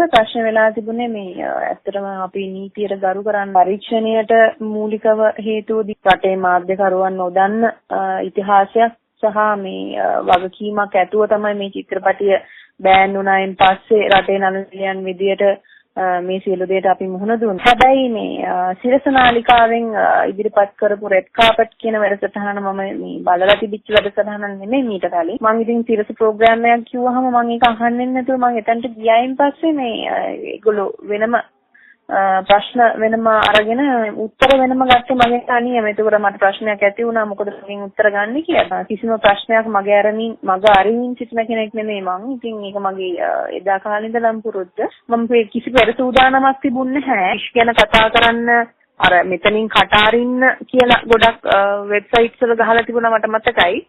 ප්‍රශ්න වෙලා තිබුණේ මේ ඇත්තටම අපි නීතියට ගරු කරන්න පරීක්ෂණයට මූලිකව හේතුව රටේ මාධ්‍යකරුවන් නොදන්න ඉතිහාසයක් සහ මේ වගකීමක් ඇතුව තමයි මේ චිත්‍රපටිය බෑන් වුණායින් පස්සේ රටේ නළු නිළියන් විදියට මේ සියලු දේට අපි මුහුණ දුන්නා. හැබැයි මේ සිරස නාලිකාවෙන් ඉදිරිපත් කරපු රෙඩ් කාපට් කියන වැඩසටහන මම මේ බලලා තිබිච්ච වැඩසටහනක් නෙමෙයි මීට කලින්. මං ඉතින් සිරස ප්‍රෝග්‍රෑම් එකක් කිව්වහම මං ඒක අහන්නේ නැතුව මං එතනට ගියායින් පස්සේ මේ ඒගොල්ලෝ වෙනම ප්‍රශ්න වෙනම අරගෙන උත්තර වෙනම ගත්තේ මගෙන් තනියම. ඒකවල මට ප්‍රශ්නයක් ඇති වුණා, මොකද මගෙන් උත්තර ගන්න කියලා. කිසිම ප්‍රශ්නයක් මගේ අරමින් මග අරිමින් සිටින කෙනෙක් නෙමෙයි මං. ඉතින් ඒක මගේ එදා කාලේ ඉඳලම පුරුද්ද. මම කිසි පෙර සූදානමක් තිබුණේ නැහැ. ෆිෂ් ගැන කතා කරන්න අර මෙතනින් කට අරින්න කියලා ගොඩක් වෙබ්සයිට්ස් වල ගහලා තිබුණා මට මතකයි.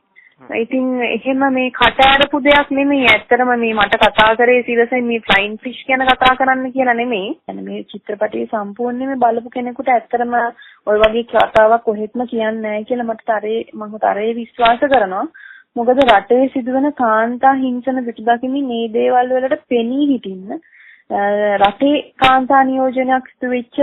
ඉතින් එහෙම මේ කට ඇරපු දෙයක් නෙමෙයි. ඇත්තටම මේ මට කතා කරේ සිරසෙන් මේ ෆ්ලයින් ෆිෂ් ගැන කතා කරන්න කියලා නෙමෙයි. يعني මේ චිත්‍රපටයේ සම්පූර්ණයෙන්ම බලපු කෙනෙකුට ඇත්තටම ඔය වගේ කතාවක් කොහෙත්ම කියන්නේ නැහැ කියලා මට තරේ මම තරේ විශ්වාස කරනවා. මොකද රටේ සිදුවන කාන්තා හිංසන පිටු දකිමින් මේ දේවල් වලට පෙනී හිටින්න රටේ කාන්තා නියෝජනයක් සිදු වෙච්ච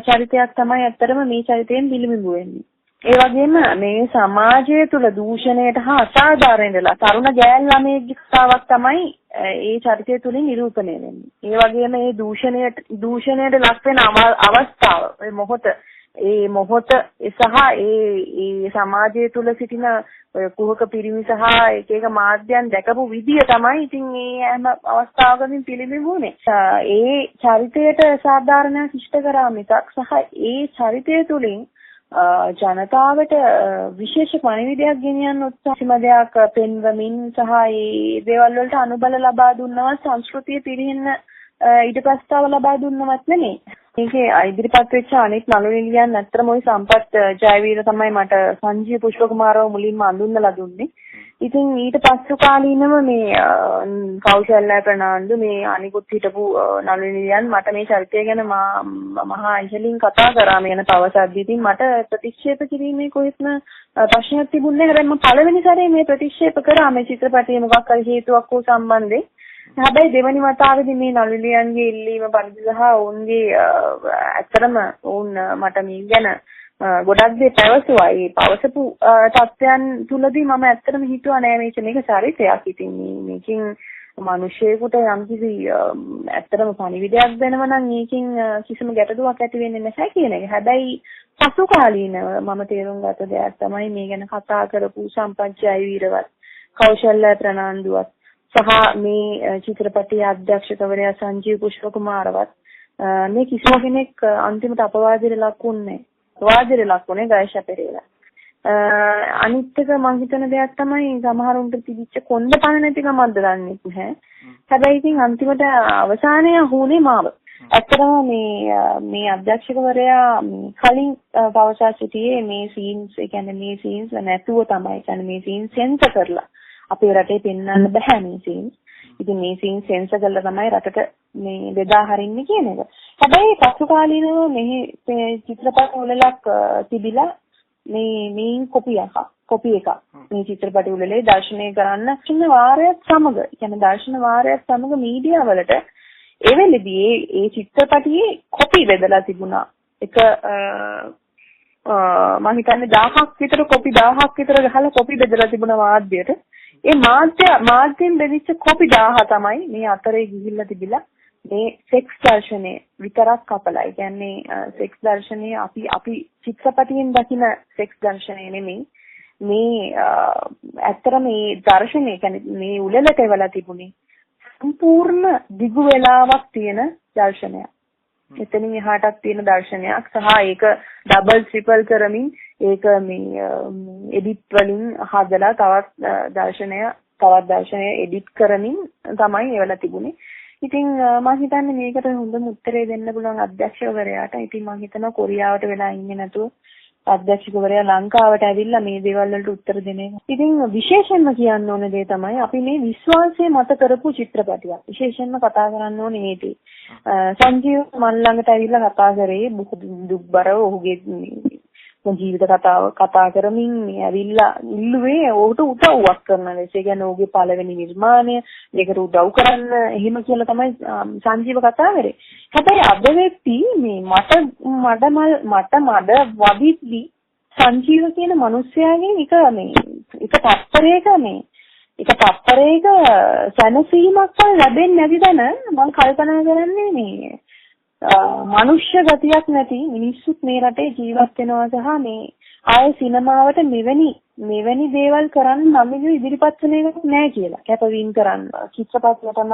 චරිතයක් තමයි ඇත්තටම මේ චරිතයෙන් පිළිබිඹු වෙන්නේ. ඒ වගේම මේ සමාජය තුළ දූෂණයට හා අසාධාරණයට තරුණ ගෑල් ළමයෙක්ගේ කතාවක් තමයි ඒ චරිතය තුලින් නිරූපණය වෙන්නේ. ඒ වගේම මේ දූෂණයට ලක් වෙන අවස්ථාව, ඒ මොහොත, ඒ මොහොත සහ ඒ ඒ සමාජය තුළ සිටින ඔය කුහක පිරිමි සහ එක එක මාධ්‍යයන් දැකපු විදිය තමයි ඉතින් මේ හැම අවස්ථාවකදීම පිළිබිඹු වුණේ. ඒ චරිතයට සාධාරණයක් ඉෂ්ට කරා මිසක් සහ ඒ චරිතය තුලින් ජනතාවට විශේෂ පණිවිඩයක් ගෙනියන්න උත්සාහ දෙයක් පෙන්වමින් සහ ඒ දේවල් වලට අනුබල ලබා දුන්නවත්, සංස්කෘතිය පිරිහෙන්න ඊට ප්‍රස්තාව ලබා දුන්නවත් නෙමෙයි. මේකේ ඉදිරිපත් වෙච්ච අනෙක් නළු නිළියන් ඇත්තටම ඔය සම්පත් ජයවීර තමයි මට සංජීව පුෂ්පකුමාරව මුලින්ම අඳුන්වලා දුන්නේ. ඉතින් ඊට පසු කාලීනව මේ කෞශල්‍ය ප්‍රනාන්දු මේ අනිකුත් හිටපු නළු නිළියන් මට මේ චරිතය ගැන මහා ඉහළින් කතා කරා මේ ගැන පවසද්දී. ඉතින් මට ප්‍රතික්ෂේප කිරීමේ කොහෙත්ම ප්‍රශ්නයක් තිබුණේ නැහැ. හැබැයි මම පළවෙනි සැරේ මේ ප්‍රතික්ෂේප කරා මේ චිත්‍රපටයේ මොකක් හරි හේතුවක් හෝ සම්බන්ධයෙන්. හැබැයි දෙවනි වතාවේදී මේ නළු නිළියන්ගේ ඉල්ලීම පරිදි සහ ඔවුන්ගේ ඇත්තටම ඔවුන් මට මේ ගැන ගොඩක් දේ පැවසුවා. ඒ පවසපු තත්ත්වයන් තුලදී මම ඇත්තටම හිතුවා නෑ මේක මේක චරිතයක්. ඉතින් මේකෙන් මිනිසෙකුට යම්කිසි ඇත්තටම පණිවිඩයක් දෙනවා නම් ඒකෙන් කිසිම ගැටලුවක් ඇති වෙන්නේ නැහැ කියන එක. හැබැයි පසු කාලීනව මම තේරුම් ගත්ත දෙයක් තමයි මේ ගැන කතා කරපු සම්පත් ජයවීරවත්, කෞශල්‍ය ප්‍රනාන්දුවත් සහ මේ චිත්‍රපටයේ අධ්‍යක්ෂකවරයා සංජීව පුෂ්පකුමාරවත් මේ කිසිම කෙනෙක් අන්තිමට අපවාදයට ලක් වුණේ නැහැ. අපවාදයට ලක් වුණේ ගයෂා පෙරේරා. අනිත් එක මං හිතන දෙයක් තමයි සමහරුන්ට තිබිච්ච කොන්ද පණ නැතිකමක්ද දන්නේ නැහැ. හැබැයි ඉතින් අන්තිමට අවසානයේ අහුනේ මාව. ඇත්තටම මේ මේ අධ්‍යක්ෂකවරයා කලින් පවසා සිටියේ මේ සීන්ස්, ඒ කියන්නේ මේ සීන්ස් නැතුව තමයි. ඒ කියන්නේ මේ සීන්ස් සෙන්සර් කරලා අපේ රටේ පෙන්වන්න බෑ මේ සීන්ස්. ඉතින් මේ සීන්ස් සෙන්සර් කරලා තමයි රටට මේ බෙදා හරින්නේ කියන එක. හැබැයි පසු කාලීනව මෙහි චිත්‍රපට උළෙලක් තිබිලා මේ මේන් කොපි එකක් කොපි එකක් මේ චිත්‍රපට උළෙලේ දර්ශනය කරන්න දර්ශන වාරයත් සමග, කියන්නේ දර්ශන වාරයත් සමග මීඩියා වලට ඒ වෙලෙදී ඒ ඒ චිත්‍රපටියේ කොපි බෙදලා තිබුණා. එක මම හිතන්නේ 1000ක් විතර කොපි 1000ක් විතර ගහලා කොපි බෙදලා තිබුණා මාධ්‍යයට. ඒ මාධ්‍යයෙන් බෙදිච්ච කොපි 1000 තමයි මේ අතරේ ගිහිල්ලා තිබිලා මේ සෙක්ස් දර්ශනය විතරක් කපලා. ඒ කියන්නේ සෙක්ස් දර්ශනය අපි අපි චිත්‍රපටියෙන් දකින සෙක්ස් දර්ශනය නෙමෙයි. මේ ඇත්තටම මේ දර්ශනය කියන්නේ මේ උළෙලට එවලා තිබුණේ සම්පූර්ණ දිගු වේලාවක් තියෙන දර්ශනයක්. එතනින් එහාටත් තියෙන දර්ශනයක් සහ ඒක ඩබල් ට්‍රිපල් කරමින් ඒක මේ එඩිට් වලින් හදලා තවත් දර්ශනය තවත් දර්ශනය එඩිට් කරමින් තමයි එවලා තිබුණේ. ඉතින් මම හිතන්නේ මේකට හොඳම උත්තරේ දෙන්න පුළුවන් අධ්‍යක්ෂකවරයාට. ඉතින් මම හිතනවා කොරියාවට වෙලා ඉන්නේ නැතුව අධ්‍යක්ෂකවරයා ලංකාවට ඇවිල්ලා මේ දේවල් වලට උත්තර දෙන එක. ඉතින් විශේෂයෙන්ම කියන්න ඕන දේ තමයි අපි මේ විශ්වාසය මත කරපු චිත්‍රපටියක්. විශේෂයෙන්ම කතා කරන්න ඕනේ මේ දේ. සංජීව මන් ළඟට ඇවිල්ලා කතා කරේ බොහෝ දුක්බරව ඔහුගේ ජීවිත කතාව කතා කරමින් මේ ඇවිල්ලා ඉල්ලුවේ ඔහුට උදව්වක් කරන ලෙස. ඒ කියන්නේ ඔහුගේ පළවෙනි නිර්මාණය, ඒකට උදව් කරන්න එහෙම කියලා තමයි සංජීව කතා කරේ. හැබැයි අද වෙද්දී මේ මට මඩ මල් මට මඩ වදිද්දි සංජීව කියන මිනිසයාගෙන් එක මේ එක තත්පරයක මේ එක තත්පරයක සැනසීමක්වත් ලැබෙන්නේ නැති තැන මං කල්පනා කරන්නේ මේ මනුෂ්‍ය ගතියක් නැති මිනිස්සුත් මේ රටේ ජීවත් වෙනවා සහ මේ ආයේ සිනමාවට මෙවැනි මෙවැනි දේවල් කරන්න නම් ඉදිරිපත් වෙන එකක් නෑ කියලා කැපවීම කරන්න. චිත්‍රපටයටම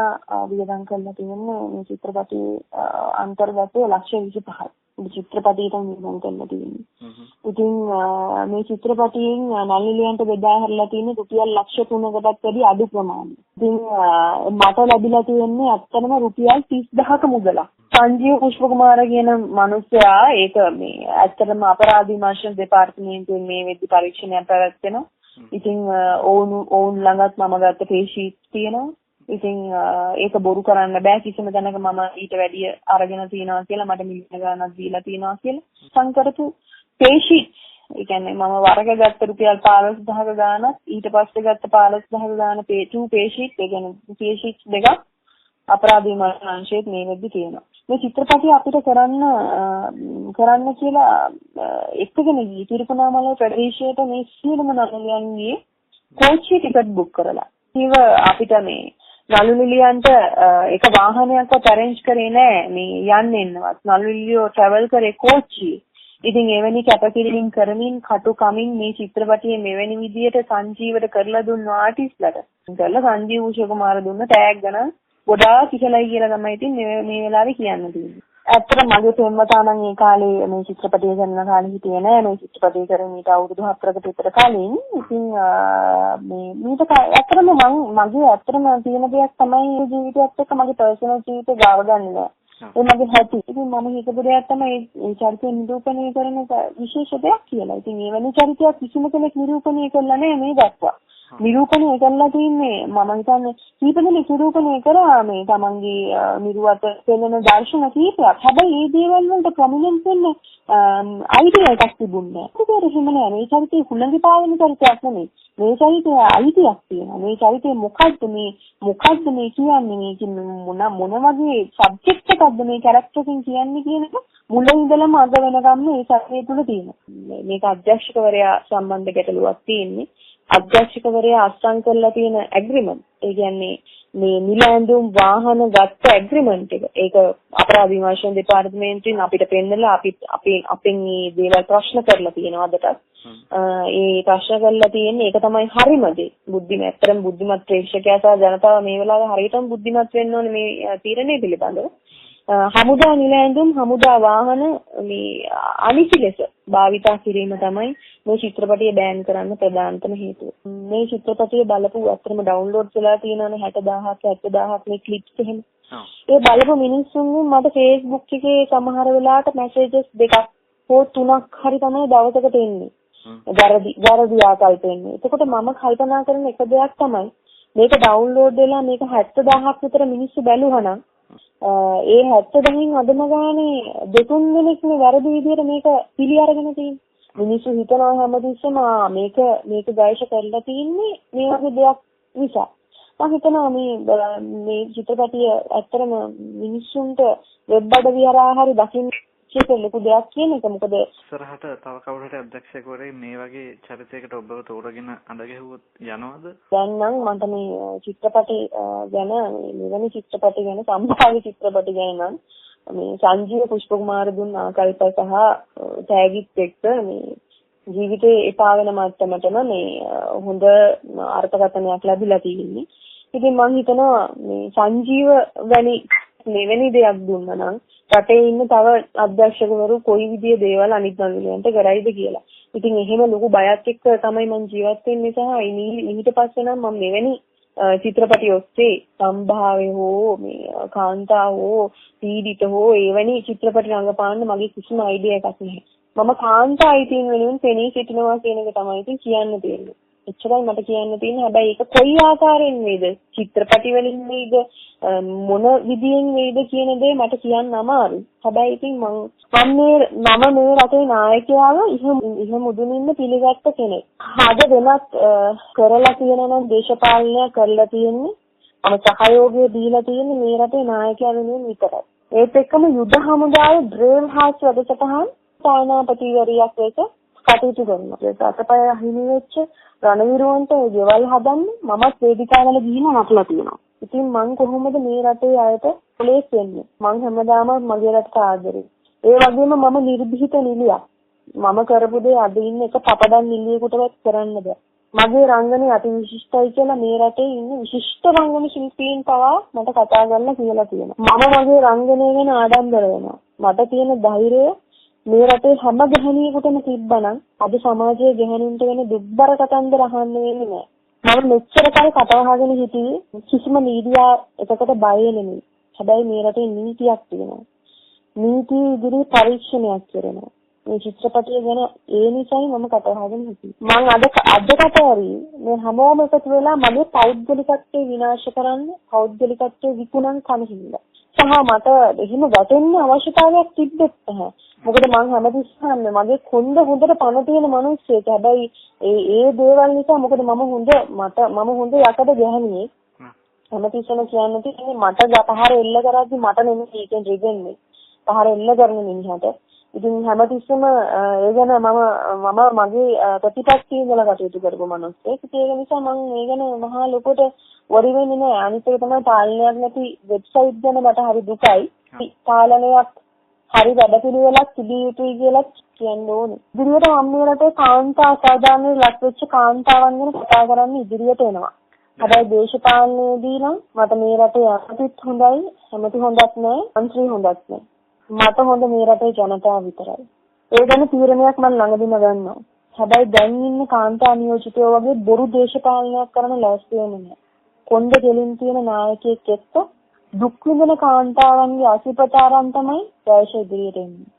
වියදම් කරලා තියෙන්නේ මේ චිත්‍රපටයේ අන්තර්ගතය ලක්ෂ 25යි. චිත්‍රපටයටම වියදම් කරලා තියෙන්නේ. ඉතින් මේ චිත්‍රපටයෙන් නළු නිළියන්ට බෙදා හරලා තියෙන්නේ රුපියල් ලක්ෂ 3කටත් වැඩි අඩු ප්‍රමාණයක්. ඉතින් මට ලැබිලා තියෙන්නේ ඇත්තටම රුපියල් 30,000ක මුදලක්. සංජීව පුෂ්පකුමාර කියන මිනිසයා ඒක මේ ඇත්තටම අපරාධ විමර්ශන දෙපාර්තමේන්තුවෙන් මේ වෙද්දි පරීක්ෂණයක් පැවැත්වෙනවා. ඉතින් ඔවුන් ඔවුන් ළඟත් මම ගත්ත පේ ෂීට් තියෙනවා. ඉතින් ඒක බොරු කරන්න බෑ, කිසිම තැනක මම ඊට වැඩිය අරගෙන තියනවා කියලා, මට මිලියන ගාණක් දීලා තියනවා කියලා. සංකරපු පේ ෂීට්, ඒ කියන්නේ මම වරක ගත්ත රුපියල් 15,000ක ගාණක්, ඊට පස්සේ ගත්ත 15,000ක ගාණ පේ 2 පේ ෂීට්, ඒ කියන්නේ පේ ෂීට්ස් දෙකක් අපරාධ විමර්ශන අංශයේත් මේ වෙද්දි තියෙනවා. මේ චිත්‍රපටිය අපිට කරන්න කරන්න කියලා එක්කගෙන ගියේ තිරුකුණාමලයි ප්‍රදේශයට මේ සියලුම නළුනිළියන් ගියේ කෝච්චිය ටිකට් බුක් කරලා. ඒව අපිට මේ නළු නිළියන්ට එක වාහනයක්වත් ඇරේන්ජ් කරේ නෑ මේ යන්න එන්නවත්. නළු නිළියෝ ට්‍රැවල් කරේ කෝච්චියේ. ඉතින් එවැනි කැපකිරීම කරමින් කටු කමින් මේ චිත්‍රපටියේ මෙවැනි විදියට සංජීවට කරලා දුන්න ආටිස්ට්ලට කරලා සංජීව පුෂ්පකුමාර දුන්න ටැග් ගණන් ගොඩාක් ඉහළයි කියලා තමයි ඉතින් මේ මේ වෙලාවේ කියන්න තියෙන්නේ. ඇත්තට මගේ පෙම්වතා නම් ඒ කාලේ මේ චිත්‍රපටිය කරන කාලේ හිටියේ නෑ. මේ චිත්‍රපටිය කරන ඊට අවුරුදු 4කට විතර කලින්. ඉතින් මේ මීට ඇත්තටම මං මගේ ඇත්තටම තියෙන දෙයක් තමයි ජීවිතයත් එක්ක මගේ පර්සනල් ජීවිතේ ගාව ගන්න නෑ. ඒ මගේ හැටි. ඉතින් මම හිතපු දෙයක් තමයි ඒ චරිතය නිරූපණය කරන එක විශේෂ දෙයක් කියලා. ඉතින් ඒ වැනි චරිතයක් කිසිම කෙනෙක් නිරූපණය කළා නෑ මේ දක්වා. නිරූපණය කරලා තින්නේ මම හිතන්නේ කීප දෙනෙක් නිරූපණය කරා මේ තමන්ගේ නිරුවත පෙනෙන දර්ශන කීපයක්. හැබැයි මේ දේවල් වලට ප්‍රොමිනන්ට් වෙන්න අයිඩියා එකක් තිබුණේ නෑ. ඒක එහෙම නෑ. මේ චරිතේ හුළඟේ පාවෙන චරිතයක් නෙමෙයි. මේ චරිතය අයිතියක් තියෙනවා. මේ චරිතේ මොකද්ද මේ මොකද්ද මේ කියන්නේ, මේ මොන මොන වගේ සබ්ජෙක්ට් එකක්ද මේ කැරක්ටර් එකෙන් කියන්නේ කියන එක මුල ඉඳලම අග වෙනකම්ම මේ චරිතය තුල තියෙනවා. මේක අධ්‍යක්ෂකවරයා සම්බන්ධ ගැටලුවක් තියෙන්නේ. අධ්‍යක්ෂකවරයා අත්සන් කරලා තියෙන ඇග්‍රීමන්ට්. ඒ කියන්නේ මේ නිල ඇඳුම් වාහන ගත්ත ඇග්‍රීමන්ට් එක. ඒක අපරාධ විමර්ශන දෙපාර්තමේන්තුවෙන් අපිට පෙන්නලා අපි අපේ අපෙන් මේ දේවල් ප්‍රශ්න කරලා තියෙනවා අදටත්. ඒ ප්‍රශ්න කරලා තියෙන්නේ ඒක තමයි හරිම දේ. බුද්ධිමත්, ඇත්තටම බුද්ධිමත් ප්‍රේක්ෂකයා සහ ජනතාව මේ වෙලාවේ හරියටම බුද්ධිමත් වෙන්න ඕනේ මේ තීරණය පිළිබඳව. හමුදා නිල ඇඳුම්, හමුදා වාහන මේ අනිසි ලෙස භාවිතා කිරීම තමයි මේ චිත්‍රපටිය බෑන් කරන්න ප්‍රධානතම හේතුව. මේ චිත්‍රපටිය බලපු ඇත්තටම ඩවුන්ලෝඩ් වෙලා තියෙනවනේ 60,000ක් 70,000ක් මේ ක්ලිප්ස් එහෙම. ඒ බලපු මිනිස්සුන්ගෙන් මට Facebook එකේ සමහර වෙලාවට මැසේජස් දෙකක් හෝ තුනක් හරි තමයි දවසකට එන්නේ. වැරදි වැරදි ආකල්ප එන්නේ. එතකොට මම කල්පනා කරන එක දෙයක් තමයි මේක ඩවුන්ලෝඩ් වෙලා මේක 70,000ක් විතර මිනිස්සු බැලුවා නම් ඒ 70,000න් අඩුම ගානේ දෙතුන් දෙනෙක්නේ වැරදි විදියට මේක පිළි අරගෙන තියෙන්නේ. මිනිස්සු හිතනවා හැමතිස්සෙම මේක මේක ගයිෂ කරලා තින්නේ මේ වගේ දෙයක් නිසා. මම හිතනවා මේ මේ චිත්‍රපටිය ඇත්තටම මිනිස්සුන්ට වෙබ් අඩවි හරහා හරි දකින්න ඒක ලොකු දෙයක් කියන එක. මොකද ඉස්සරහට තව කවුරු හරි අධ්‍යක්ෂකවරයෙක් මේ වගේ චරිතයකට ඔබව තෝරගෙන අඬ ගැහුවොත් යනවද? දැන් නම් මට මේ චිත්‍රපටි ගැන, මෙවැනි චිත්‍රපටි ගැන, සම්භාව්‍ය චිත්‍රපටි ගැන නම් මේ සංජීව පුෂ්පකුමාර දුන් ආකල්ප සහ තෑගිත් එක්ක මේ ජීවිතේ එපා වෙන මට්ටමටම මේ හොඳ අර්ථකථනයක් ලැබිලා තියෙන්නේ. ඉතින් මං හිතනවා මේ සංජීව වැනි මෙවැනි දෙයක් දුන්නා නම් රටේ ඉන්න තව අධ්‍යක්ෂකවරු කොයි විදිය දේවල් අනිත් නළුවන්ට කරයිද කියලා. ඉතින් එහෙම ලොකු බයක් එක්ක තමයි මං ජීවත් වෙන්නේ සහ ඊට පස්සේ නම් මම මෙවැනි චිත්‍රපටි ඔස්සේ සම්භාව්‍ය හෝ මේ කාන්තා හෝ පීඩිත හෝ එවැනි චිත්‍රපටි රඟපාන්න මගේ කිසිම අයිඩියා එකක් නැහැ. මම කාන්තා අයිතීන් වෙනුවෙන් පෙනී සිටිනවා කියන එක තමයි ඉතින් කියන්න තියෙන්නේ. එච්චරයි මට කියන්න තියෙන්නේ. හැබැයි ඒක කොයි ආකාරයෙන් වේද, චිත්‍රපටි වලින් වේද, මොන විදියෙන් වේද කියන දේ මට කියන්න අමාරුයි. හැබැයි ඉතින් මම මේ රටේ නායකයාව ඉහ මුදුනින්ම පිළිගත්ත කෙනෙක්. අද වෙනත් කරලා තියෙනවා නම් දේශපාලනය කරලා තියෙන්නේ, මම සහයෝගය දීලා තියෙන්නේ මේ රටේ නායකයා වෙනුවෙන් විතරයි. ඒත් එක්කම යුද හමුදාවේ බ්‍රේව් හාර්ට්ස් වැඩසටහන් තානාපතිවරියක් ලෙස කටයුතු කරනවා. ඒක අතපය හිමි වෙච්ච රණවිරුවන්ට ගෙවල් හදන්න මමත් වේදිකාවල ගිහින් නටලා තියෙනවා. ඉතින් මං කොහොමද මේ රටේ අයට පොලේස් වෙන්නේ? මං හැමදාම මගේ රටට ආදරේ. ඒ වගේම මම නිර්භීත නිලියක්. මම කරපු දේ අද ඉන්න එක පපඩම් නිලියෙකුටවත් කරන්න බෑ. මගේ රංගනය අතිවිශිෂ්ටයි කියලා මේ රටේ ඉන්න විශිෂ්ට රංගන ශිල්පීන් පවා මට කතා කරලා කියලා තියෙනවා. මම මගේ රංගනය ගැන ආඩම්බර වෙනවා. මට තියෙන ධෛර්යය මේ රටේ හැම ගැහණියෙකුටම තිබ්බනම් අද සමාජයේ ගැහණුන්ට වෙන දුක්බර කතන්දර අහන්න වෙන්නේ නෑ. මම මෙච්චර කල් කට වහගෙන හිටියේ කිසිම මීඩියා එකකට බය නෙමෙයි. හැබැයි මේ රටේ නීතියක් තියෙනවා. නීතිය ඉදිරියේ පරීක්ෂණයක් කරනවා. මේ චිත්‍රපටය ගැන ඒ නිසායි මම කට වහගෙන හිටියේ. මං අද කට ඇරියේ මේ හැමෝම එකතු වෙලා මගේ පෞද්ගලිකත්වය විනාශ කරන්න, පෞද්ගලිකත්වය විකුණන් කන හින්දා. සහ මට එහෙම වැටෙන්න අවශ්‍යතාවයක් තිබ්බෙත් නැහැ. මොකද මං හැමතිස්සෙම මගේ කොන්ද හොඳට පණ තියෙන මිනිස්සෙක්. හැබැයි ඒ ඒ දේවල් නිසා, මොකද මම හොඳ මම හොඳ යකඩ ගැහණියෙක්. හැමතිස්සෙම කියන්න තියෙන්නේ මට පහර එල්ල කරද්දි මට නෙමෙයි ඒකෙන් රිදෙන්නේ. පහර එල්ල කරන මිනිහට. ඉතින් හැමතිස්සෙම ඒ ගැන මම මම මගේ ප්‍රතිපත්තිය ඉඳලා කටයුතු කරපු මිනිස්සෙක්. ඉතින් ඒක නිසා මං ඒ ගැන මහා ලොකුට වරි වෙන්නේ නෑ. අනිත් එක තමයි පාලනයක් නැති වෙබ්සයිට් ගැන මට හරි දුකයි. පාලනයක් හරි වැඩපිළිවෙලක් තිබිය යුතුයි කියලා කියන්න ඕනේ. ඉදිරියට මම මේ රටේ කාන්තා අසාධාරණයට ලක් වෙච්ච කාන්තාවන් ගැන කතා කරන්න ඉදිරියට එනවා. හැබැයි දේශපාලනයේදී නම් මට මේ රටේ ඇමතිත් හොඳයි, ඇමති හොඳත් නෑ, මන්ත්‍රී හොඳත් නෑ. මට හොඳ මේ රටේ ජනතාව විතරයි. ඒ ගැන තීරණයක් මම ළඟදිම ගන්නවා. හැබැයි දැන් ඉන්න කාන්තා නියෝජිතයෝ වගේ බොරු දේශපාලනයක් කරන ලෑස්ති වෙන්නේ නෑ. කොණ්ඩ කෙලින් තියෙන නායකයෙක් එක්ක දුක් විඳින කාන්තාවන්ගේ අසිපතාරන් තමයි දේශ ඉදිරියට එන්නේ.